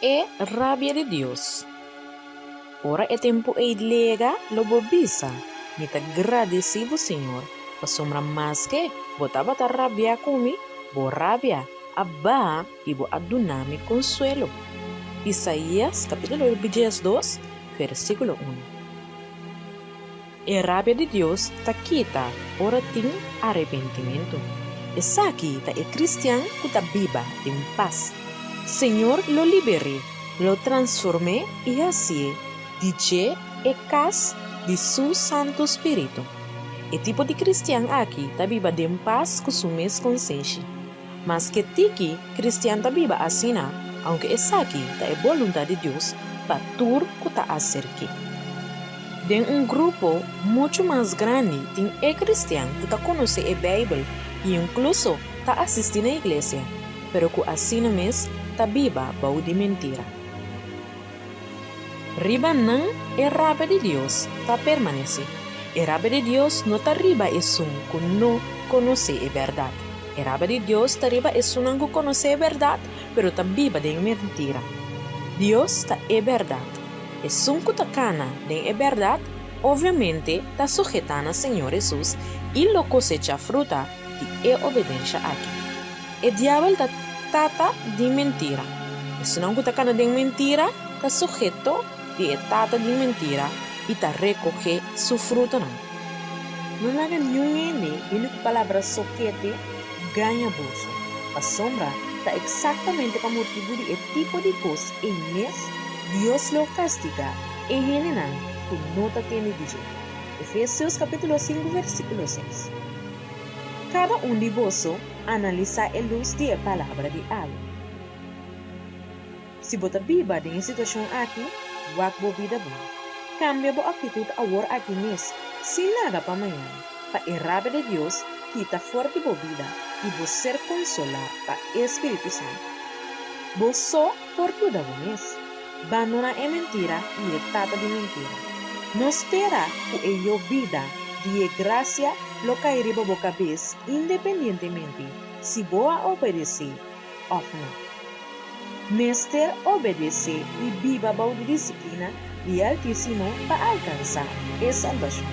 E rabia di Dios. Ora e tempu ei lega, lo bo bisa, Mi ta gradisí bo, Señor, pasobra maske bo tabata rabiá ku mi, bo rabia a baha i bo a duna mi konsuelo. Isaías kapítulo 12, versíkulo unu. E rabia di Dios ta kita ora tin arepentimentu. Esaki ta e kristian ku ta biba den pas. Señor lo liber'é, lo transform'é i hasié di dje e kas di Su Santu Spiritu. E tipo di kristian aki ta biba den pas ku su mes konsenshi. Maske tiki kristian ta biba asina, aunke esaki ta e boluntat di Dios pa tur ku ta aserk'é. Den un grupo muchu mas grandi tin e kristian ku ta konosé e Beibel i inkluso ta asistí na iglesia, pero ku asina mes ta biba bou di mentira. Riba nan e rabia di Dios ta permanesé. E rabia di Dios no ta riba esun ku no konosé e bèrdat. E rabia di Dios ta riba esunnan ku konosé e bèrdat pero ta biba den mentira. Dios ta e bèrdat. Esun ku ta kana den e bèrdat obviamente ta suhetá na Señor Hesus i lo kosechá fruta di e obedensha aki. E diabel ta tata di mentira. Esunnan ku ta kana den mentira ta suheto di e tata di mentira i ta rekohé su frutonan. No laga niun hende bini ku palabra sokete gaña boso, pasobra ta eksaktamente pa motibu di e tipo di kos ei mes Dios lo kastigá e hendenan ku no ta tende di dje. Efesios kapítulo sinku versíkulo seis. Kada un di boso analisá e lus di e Palabra di awe. Si bo ta biba den e situashon aki, wak bo bida bon. Kambia bo aktitut awor aki mes, sin laga pa mañana, pa e rabia di Dios kita for di bo bida i bo ser konsolá pa e Spiritu Santu. Bo so por yuda bo mes. Bandoná e mentira i e tata di mentira. No spera ku e yobida di e grasia lo kai riba bo kabes independientemente si bo a obedesé òf no. Mester obedesé i biba bou di disiplina di e Altísimo pa alkansá e salbashon.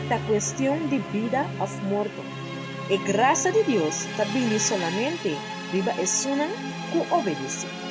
Ta kuestion di bida òf morto. E grasia di Dios ta bini solamente riba esunnan ku obedesé.